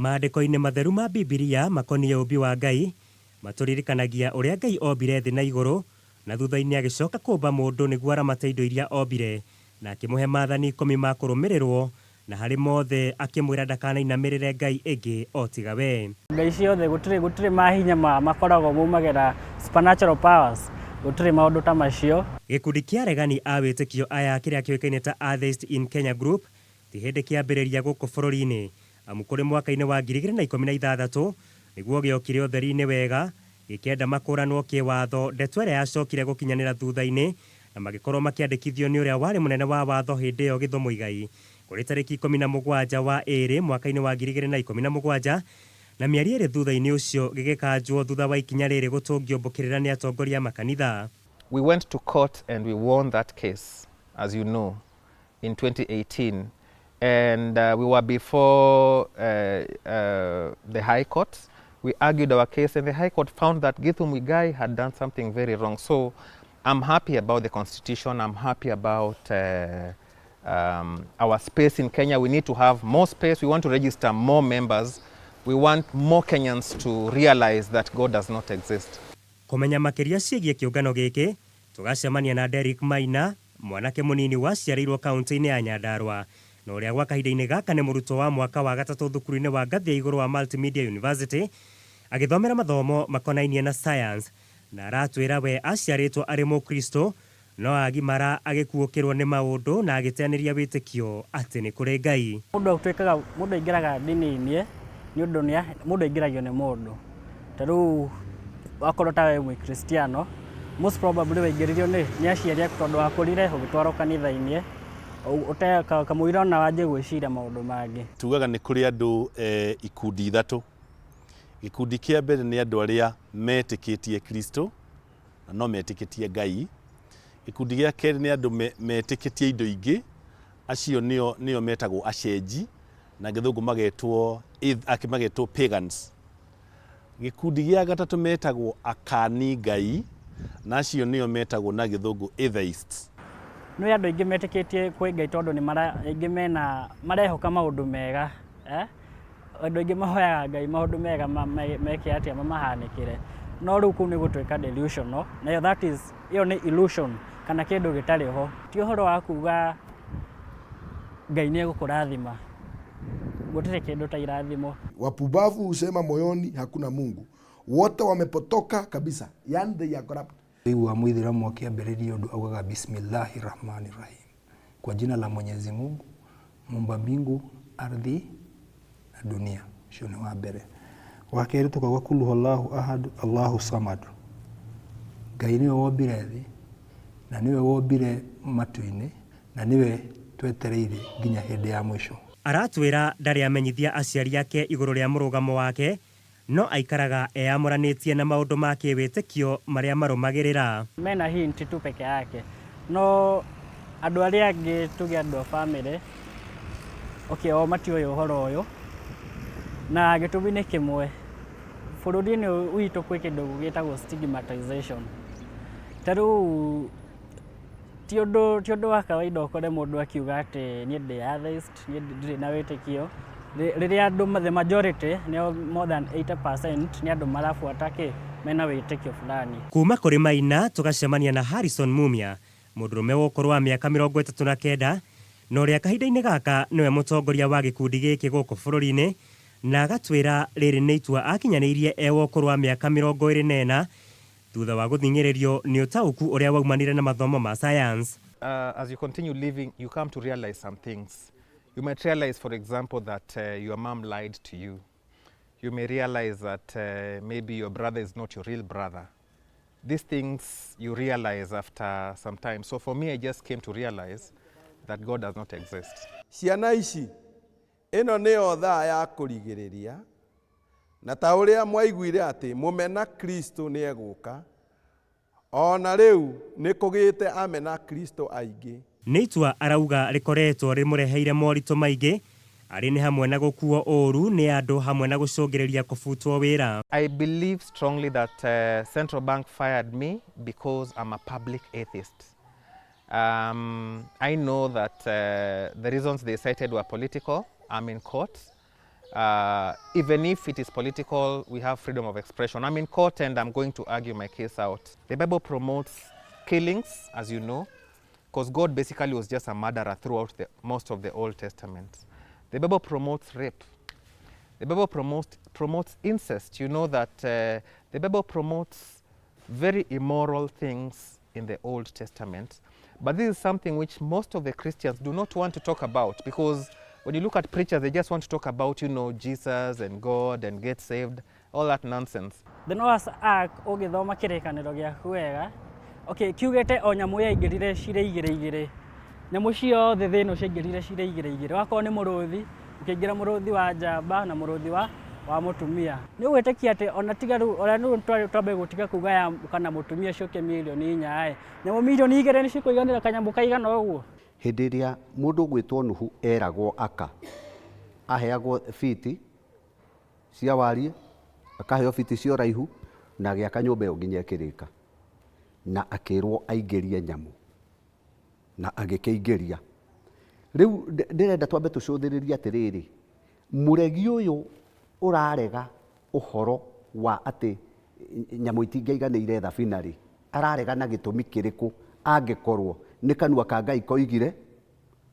Maandĩko-inĩ matheru ma Bibilia makoniĩ ũũmbi wa Ngai, matũririkanagia ũrĩa Ngai ombire thĩ na igũrũ, na thutha-inĩ agĩcoka kũũmba mũndũ nĩguo aramate indo iria ombire, na akĩmũhe maathani ikũmi ma kũrũmĩrĩrwo, na harĩ mothe akĩmwĩra ndakanainamĩrĩre ngai ĩngĩ o tiga we. Ngai ciothe gũtirĩ gũtirĩ mahinya ma makoragwo maumagĩra supernatural powers, gũtirĩ maũndũ ta macio. Gĩkundi kĩa aregani a wĩtĩkio aya kĩrĩa kĩũĩkaine ta Atheist in Kenya Group ti hĩndĩ kĩambĩrĩria gũkũ bũrũri-inĩ amu kũrĩ mwaka-inĩ wa 2016 nĩguo gĩokire ũtheri-inĩ wega gĩkĩenda makũranwo kĩwatho, ndeto ĩrĩa yacokire gũkinyanĩra thutha-inĩ na magĩkorwo makĩandĩkithio nĩ ũrĩa warĩ mũnene wa watho hĩndĩ ĩyo Githu Muigai kũrĩ tarĩki 17 wa ĩrĩ mwaka-inĩ wa 2017 na mĩeri ĩrĩ thutha-inĩ ũcio gĩgĩkanjwo thutha wa ikinya rĩrĩ gũtũngio mbũkĩrĩra nĩ atongoria a makanitha. We went to court and we won that case, as you know, in 2018 and we were before the High Court. We argued our case and the High Court found that Githu Muigai had done something very wrong. So I'm happy about the constitution. I'm happy about our space in Kenya. We need to have more space. We want to register more members. We want more Kenyans to realize that God does not exist. Kũmenya makĩria ciĩgiĩ kĩũngano gĩkĩ, tũgacemania na Derrick Maina, mwanake mũnini waciarĩirwo kaunti-inĩ ya Nyandarua na ũrĩa gwa kahinda-inĩ gaka nĩ mũrutwo wa mwaka wa gatatũ thukuru-inĩ wa ngathĩ ya igũrũ wa Multimedia University agĩthomera mathomo makonainie na science, na aratwĩra we aciarĩtwo arĩ mũkristo no agimara agĩkuũkĩrwo nĩ maũndũ na agĩteanĩria wĩtĩkio atĩ nĩ kũrĩ Ngai. Mũndũ atuĩkaga mũndũ aingĩraga ndini-inĩ nĩ ũndũ nĩ mũndũ aingĩragio nĩ mũndũ. Ta rĩu wakorwo ta we mwĩ Kristiano, most probably waingĩririo nĩ aciari aku tondũ wakũrire ũgĩtwarwo kanitha-inĩ kamũira ona wanjie gwĩciria maũndũ mangĩ. Tugaga nĩ kũrĩ andũ ikundi ithatũ. Gĩkundi kĩa mbere nĩ andũ arĩa metĩkĩtie Kristo na no metĩkĩtie Ngai. Gĩkundi gĩa kerĩ nĩ andũ metĩkĩtie indo ingĩ, acio nĩo metagwo acenji, na gĩthũngũ magetwo pagans. Gĩkundi gĩa gatatũ metagwo akani Ngai, na acio nĩo metagwo na gĩthũngũ atheists. Nĩ andũ aingĩ metĩkĩtie kwĩ Ngai tondũ nĩ mara aingĩ mena marehoka maũndũ mega, eh? Andũ aingĩ mahoyaga Ngai maũndũ mega meke atĩa mamahanĩkĩre, no rĩu kũu nĩ gũtuĩka delusional, nayo that is ĩyo nĩ illusion kana kĩndũ gĩtarĩ ho. Ti ũhoro wa kuga Ngai nĩ egũkũrathima, gũtirĩ kĩndũ ta irathimo. Wapumbavu husema moyoni hakuna Mungu, wote wamepotoka kabisa, yani they are corrupt. Igua Mũithĩramu akĩambĩrĩria ũndũ augaga bismillahi rahmani rahim, kwa jina la Mwenyezi Mungu muumba mbingu, ardhi na dunia. Ũcio nĩ wa mbere. Wa kerĩ tũkauga kul huwallahu ahad Allahu samad, Ngai nĩwe wombire thĩ na nĩwe wombire matu-inĩ na nĩwe twetereire nginya hĩndĩ ya mũico. Aratwĩra ndarĩ amenyithia aciari ake igũrũ rĩa mũrũgamo wake, no aikaraga eyamũranĩtie na maũndũ ma kĩwĩtĩkio marĩa marũmagĩrĩra. Mena hint tu peke yake, no andũ arĩa angĩ tuge andũ a family, okay, o matiũĩ ũhoro ũyũ, na gĩtũmi nĩ kĩmwe. Bũrũri-inĩ witũ kwĩ kĩndũ gĩtagwo stigmatization. Ta rĩu ti ũndũ wa kawaida ũkore mũndũ akiuga atĩ niĩ ndĩ atheist, niĩ ndirĩ na wĩtĩkio. Rĩrĩa andũ the majority nĩo more than 80% nĩ andũ marabuata kĩ mena wĩtĩkio fulani. Kuma kũrĩ Maina tũgacemania na Harrison Mumia, mũndũrũme wa ũkũrũ wa mĩaka 39 na ũrĩa kahinda-inĩ gaka nĩwe mũtongoria wa gĩkundi gĩkĩ gũkũ bũrũri-inĩ, na agatwĩra rĩrĩ nĩ itua akinyanĩirie e wa ũkũrũ wa mĩaka 24 thutha wa gũthing'ĩrĩrio nĩ ũtaũku ũrĩa waumanire na mathomo ma science. As you continue living, you come to realize some things. You might realize, for example, that your mom lied to you. You may realize that maybe your brother is not your real brother. These things you realize after some time. So for me, I just came to realize that God does not exist. Ciana ici, ĩno nĩyo thaa ya kũrigĩrĩria, na ta ũrĩa mwaiguire atĩ mũmena Kristo nĩ egũka, ona rĩu nĩ kũgĩte amena Kristo aingĩ. Nĩ itua arauga rĩkoretwo rĩmũreheire moritũ maingĩ, arĩ nĩ hamwe na gũkuo ũũru nĩ andũ hamwe na gũcũngĩrĩria kũbutwo wĩra. I believe strongly that Central Bank fired me because I'm a public atheist. I know that the reasons they cited were political. I'm in court. Even if it is political, we have freedom of expression. I'm in court and I'm going to argue my case out. The Bible promotes killings, as you know, because God basically was just a murderer throughout most of the Old Testament. The Bible promotes rape. The Bible promotes incest. You know that the Bible promotes very immoral things in the Old Testament. But this is something which most of the Christians do not want to talk about, because when you look at preachers, they just want to talk about, Jesus and God and get saved, all that nonsense. The Noah's Ark ũgĩthoma kĩrĩkanĩro gĩaku wega, okay, kiugĩte o nyamũ yaingĩrire cirĩ igĩrĩ igĩrĩ. Nyamũ ciothe thĩ ĩno ciaingĩrire cirĩ igĩrĩ igĩrĩ. Wakorwo nĩ mũrũthi, ũkĩingĩra mũrũthi wa njamba na mũrũthi wa mũtumia. Nĩ ũgwĩtĩkia atĩ ona tiga rĩu, ona rĩu twambe gũtiga kuga ya kana mũtumia ciũke mirioni 4 ĩ, nyamũ mirioni 2 nĩ cikũiganĩra kanyamũ kaigana ũguo? Hĩndĩ ĩrĩa mũndũ ũgwĩtwo Nuhu eragwo aka, aheagwo fiti cia wariĩ, akaheo fiti cia ũraihu, na agĩaka nyũmba ĩyo nginya ĩkĩrĩka, na akĩrwo aingĩrie nyamũ, na agĩkĩingĩria. Rĩu ndĩrenda twambe tũcũthĩrĩrie atĩrĩrĩ, mũregi ũyũ ũrarega ũhoro wa atĩ nyamũ itingĩaiganĩire thabina rĩ, ararega na gĩtũmi kĩrĩkũ angĩkorwo nĩ kanua ka Ngai koigire,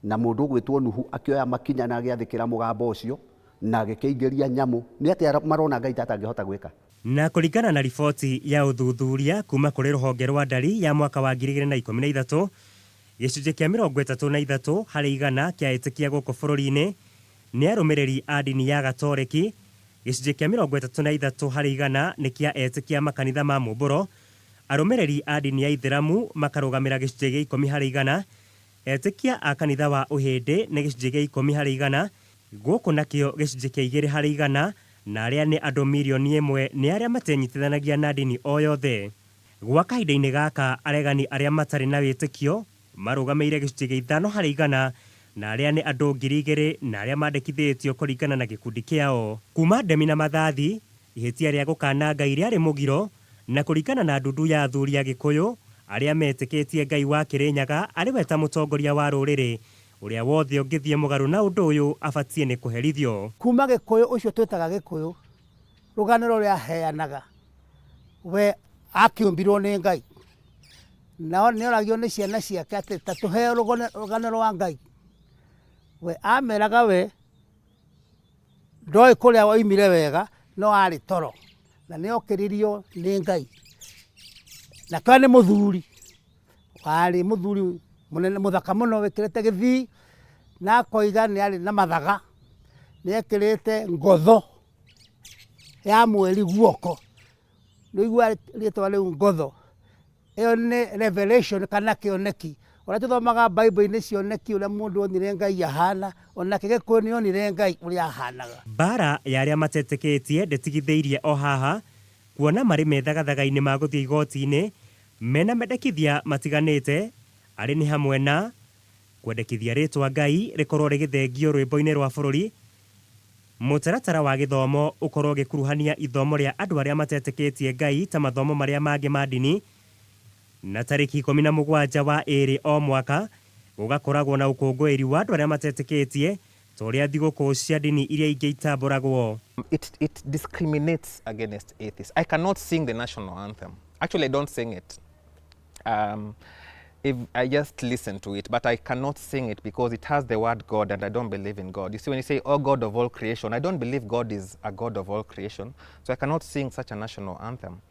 na mũndũ ũgwĩtwo Nuhu akĩoya makinya na agĩathĩkĩra mũgambo ũcio na agĩkĩingĩria nyamũ, nĩ atĩa marona Ngai ta atangĩhota gwĩka? Na kũringana na riboti ya ũthuthuria kuma kũrĩ rũhonge rwa ndari ya mwaka wa 2013, gĩcunjĩ kĩa 33 harĩ igana kĩa etĩkia gũkũ bũrũri-inĩ nĩ arũmĩrĩri a ndini ya Gatoreki, gĩcunjĩ kĩa 33 harĩ igana nĩ kĩa etĩkia makanitha ma mumbũro, arũmĩrĩri a ndini ya Ithĩramu makarũgamĩra gĩcunjĩ gĩa 10 harĩ igana, etĩkia a kanitha wa Ũhĩndĩ nĩ gĩcunjĩ gĩa 10 harĩ igana, gũkũ nakĩo gĩcunjĩ kĩa 2 harĩ igana, na arĩa nĩ andũ mirioni 1 nĩ arĩa matenyitithanagia na ndini o yothe. Gwa kahinda-inĩ gaka aregani arĩa matarĩ na wĩtĩkio marũgamĩire gĩcunjĩ gĩa 5 harĩ igana, na arĩa nĩ andũ 2,000 na arĩa mandĩkithĩtio kũringana na gĩkundi kĩao. Kuma ndemi na mathathi, ihĩtia rĩa gũkana Ngai rĩarĩ mũgiro, na kũringana na ndundu ya athuri a Gĩkũyũ arĩa metĩkĩtie Ngai wa Kĩrĩnyaga arĩ we ta mũtongoria wa rũrĩrĩ, ũrĩa wothe ũngĩthiĩ mũgarũ na ũndũ ũyũ abatiĩ nĩ kũherithio. Kuma Gĩkũyũ ũcio twĩtaga Gĩkũyũ, rũgano rũrĩa aheanaga we akĩũmbirwo nĩ Ngai, nao nĩoragio nĩ ciana ciake atĩ ta tũheo rũgano rwa Ngai. We ameraga we ndoĩ kũrĩa oimire wega, no arĩ toro na nĩokĩririo nĩ Ngai, na kĩo nĩ mũthuri warĩ mũthuri mũnene mũthaka mũno wĩkĩrĩte gĩthii, na akoiga nĩ arĩ na mathaga, nĩekĩrĩte ngotho ya mweri guoko. Nĩũigua rĩtwa rĩu ngotho, ĩyo nĩ revelation kana kĩoneki. Ũrĩa tũthomaga Bible-inĩ cioneki ũrĩa mũndũ onire Ngai ahana, onake Gĩkũyũ nĩonire Ngai ũrĩa ahanaga. Mbara ya arĩa matetĩkĩtie ndĩtigithĩirie o haha, kuona marĩ methagathaga-inĩ ma gũthiĩ igoti-inĩ mena mendekithia matiganĩte, arĩ nĩ hamwe na kwendekithia rĩtwa Ngai rĩkorwo rĩgĩthengio rwĩmbo-inĩ rwa bũrũri, mũtaratara wa gĩthomo ũkorwo ũgĩkuruhania ithomo rĩa andũ arĩa matetĩkĩtie Ngai ta mathomo marĩa mangĩ ma ndini, na tarĩki 17 wa 2 o mwaka gũgakoragwo na ũkũngũĩri wa andũ arĩa matetĩkĩtie ta ũrĩa thigũkũ cia ndini iria ingĩ itambũragwo. It discriminates against atheists. I cannot sing the national anthem. Actually, I don't sing it. If I just listen to it, but I cannot sing it because it has the word God and I don't believe in God. You see, when you say, oh God of all creation, I don't believe God is a God of all creation, so I cannot sing such a national anthem.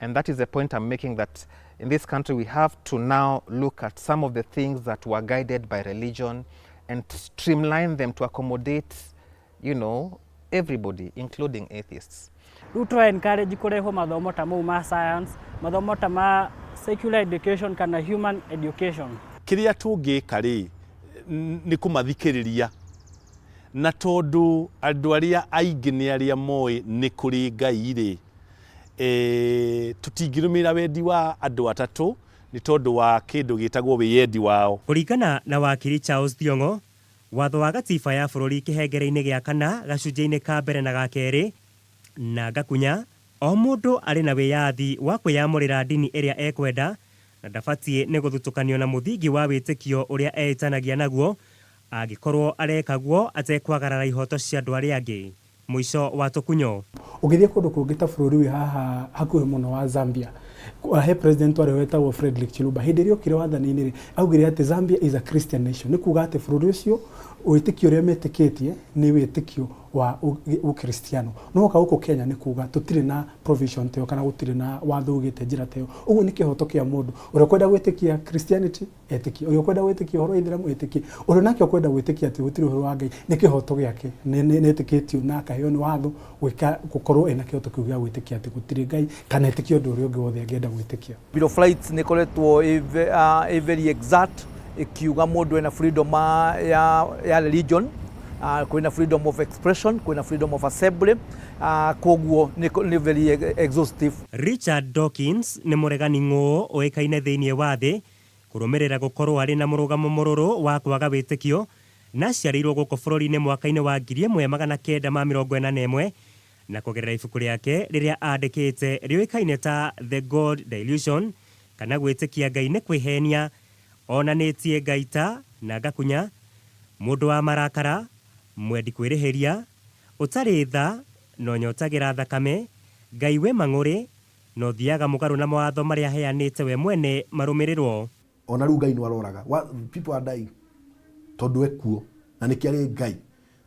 And that is the point I'm making, that in this country we have to now look at some of the things that were guided by religion and streamline them to accommodate everybody, including atheists. Rĩu tũra encourage kũrehwo mathomo ta mau ma science, mathomo ta ma secular education kana human education. Kĩrĩa tũngĩka rĩ, nĩ kũmathikĩrĩria, na tondũ andũ arĩa aingĩ nĩ arĩa moĩ nĩ kũrĩ Ngai rĩ, tũtingĩrũmĩrĩra wendi wa andũ atatũ nĩ tondũ wa kĩndũ gĩtagwo wĩyendi wao. Kũringana na wakiri Charles Thiong'o, watho wa gatiba ya bũrũri kĩhengere-inĩ gĩa kana gacunjĩ-inĩ ka mbere na ga kerĩ na ngakunya, o mũndũ arĩ na wĩyathi wa kwĩyamũrĩra ndini ĩrĩa ekwenda na ndabatiĩ nĩ gũthutũkanio na mũthingi wa wĩtĩkio ũrĩa eĩtanagia naguo angĩkorwo arekaguo atekwagarara ihoto cia andũ arĩa angĩ. Mũico wa tũkunyo. Ũgĩthiĩ kũndũ kũngĩ ta bũrũri wĩ haha hakuhĩ mũno wa Zambia, he president warĩ wetagwo Frederick Chiluba. Hĩndĩ ĩrĩa okire wathani-inĩ rĩ, augire atĩ Zambia is a Christian nation. Nĩ kuga atĩ bũrũri ũcio wĩtĩkio ũrĩa metĩkĩtie nĩ wĩtĩkio wa ũkristiano. No woka gũkũ Kenya nĩ kuga tũtirĩ na provision ta ĩyo kana gũtirĩ na watho ugĩte njĩra ta ĩyo. Ũguo nĩ kĩhoto kĩa mũndũ ũrĩa ũkwenda gwĩtĩkia Christianity etĩkie, ũrĩa ũkwenda gwĩtĩkia ũhoro wa Ithĩramu etĩkie, ũrĩa nake ũkwenda gwĩtĩkia atĩ gũtirĩ ũhoro wa Ngai nĩ kĩhoto gĩake, nĩ etĩkĩtio na akaheo nĩ watho gwĩka gũkorwo ena kĩhoto kĩu gĩa gwĩtĩkia atĩ gũtirĩ Ngai kana etĩkie ũndũ ũrĩa ũngĩ wothe angĩenda gwĩtĩkia. Bill of Rights nĩ ĩkoretwo ĩ very exact ĩkiuga mũndũ ena freedom ya religion, kwĩna freedom of expression, kwĩna freedom of assembly, koguo nĩ very exhaustive. Richard Dawkins nĩ mũregani ng'ũũ ũĩkaine thĩinĩ wa thĩ kũrũmĩrĩra gũkorwo arĩ na mũrũgamo mũrũrũ wa kwaga wĩtĩkio, na aciarĩirwo gũkũ bũrũri-inĩ mwaka-inĩ wa 1981, na kũgerera ibuku rĩake rĩrĩa andĩkĩte rĩũĩkaine ta The God Delusion kana gwĩtĩkia Ngai nĩ kwĩhenia, onanĩtie Ngai ta na ngakunya mũndũ wa marakara, mwendi kwĩrĩhĩria, ũtarĩ tha na ũnyotagĩra thakame, Ngai wĩ mang'ũrĩ na ũthiaga mũgarũ na mawatho marĩa aheanĩte we mwene marũmĩrĩrwo. Ona rĩu Ngai nĩ aroraga. People are dying tondũ ekuo na nĩkĩo arĩ Ngai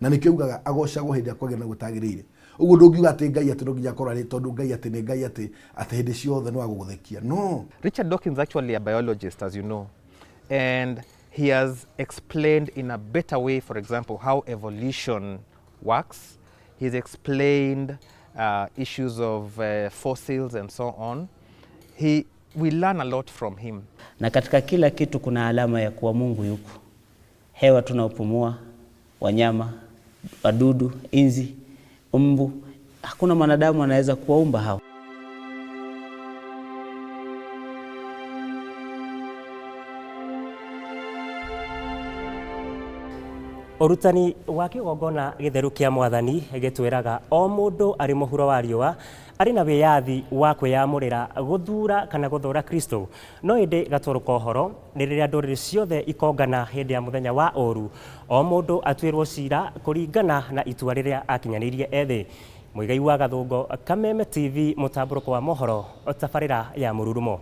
na nĩkĩo ugaga agocagwo hĩndĩ ĩrĩa kwagĩrĩire na gũtagĩrĩire. Ũguo ndũngiuga atĩ Ngai atĩ no nginya akorwo arĩ tondũ Ngai atĩ nĩ Ngai atĩ atĩ hĩndĩ ciothe nĩ wa gũgũthekia. No. Richard Dawkins is actually a biologist, as you know, and he has explained in a better way, for example, how evolution works. He's explained issues of fossils and so on. We learn a lot from him. Na katika kila kitu kuna alama ya kuwa Mungu yuko. Hewa tunaopumua, wanyama, wadudu, inzi, mbu, hakuna mwanadamu anaweza kuwaumba hao. Ũrutani wa kĩgongona gĩtheru kĩa Mwathani gĩtwĩraga o mũndũ arĩ mũhuro wa riũa arĩ na wĩyathi wa kwĩyamũrĩra gũthura kana gũthũra Kristo. No ĩndĩ gatũrũ ka ũhoro nĩ rĩrĩa ndũrĩrĩ ciothe ikongana hĩndĩ ya mũthenya wa ũru, o mũndũ atuĩrwo cira kũringana na itua rĩrĩa akinyanĩirie ethĩ. Mũigai wa Gathũngo, Kameme TV, mũtambũrũko wa mohoro, tabarĩra ya mũrurumo.